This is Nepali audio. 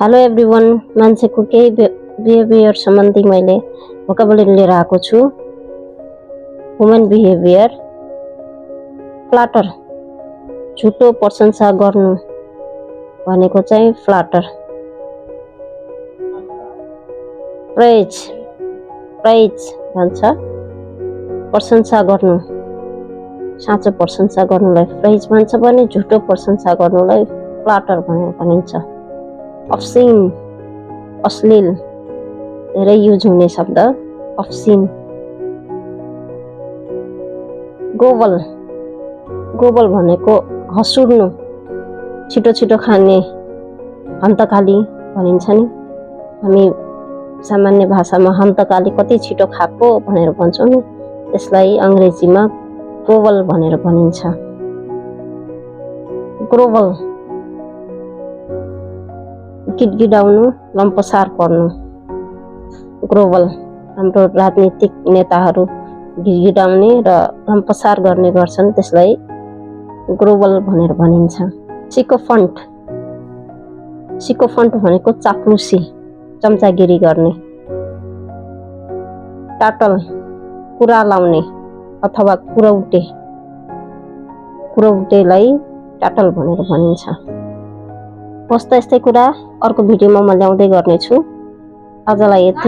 हेलो एभ्रिवन, मान्छेको केही बिहेभियर सम्बन्धी मैले भोकाबुलरी लिएर आएको छु। Human behaviour. फ्लाटर, झुटो प्रशंसा गर्नु भनेको चाहिँ फ्लाटर। प्रेज भन्छ, प्रशंसा गर्नु, साँचो प्रशंसा गर्नुलाई प्रेज भन्छ भने झुटो प्रशंसा गर्नुलाई फ्लाटर भनिन्छ। अब्सिन, अश्लील, धेरै युज हुने शब्द अब्सिन। गोबल भनेको हँसुड्नु, छिटो छिटो खाने, हन्तकाली भनिन्छ नि। हामी सामान्य भाषामा हन्तकाली कति छिटो खाएको भनेर भन्छौँ नि, त्यसलाई अङ्ग्रेजीमा गोबल भनेर भनिन्छ। ग्रोबल, गिडगिडाउनु, लम्पसार पर्नु। ग्रोबल, हाम्रो राजनीतिक नेताहरू गिडगिडाउने र लम्पसार गर्ने गर्छन्, त्यसलाई ग्रोबल भनेर भनिन्छ। सिकोफन्ट भनेको चाप्लुसी, चम्चागिरी गर्ने। टाटल, कुरा लाउने अथवा कुरौटेलाई टाटल भनेर भनिन्छ। हस् त, यस्तै कुरा अर्को भिडियोमा म ल्याउँदै गर्नेछु। आजलाई यति।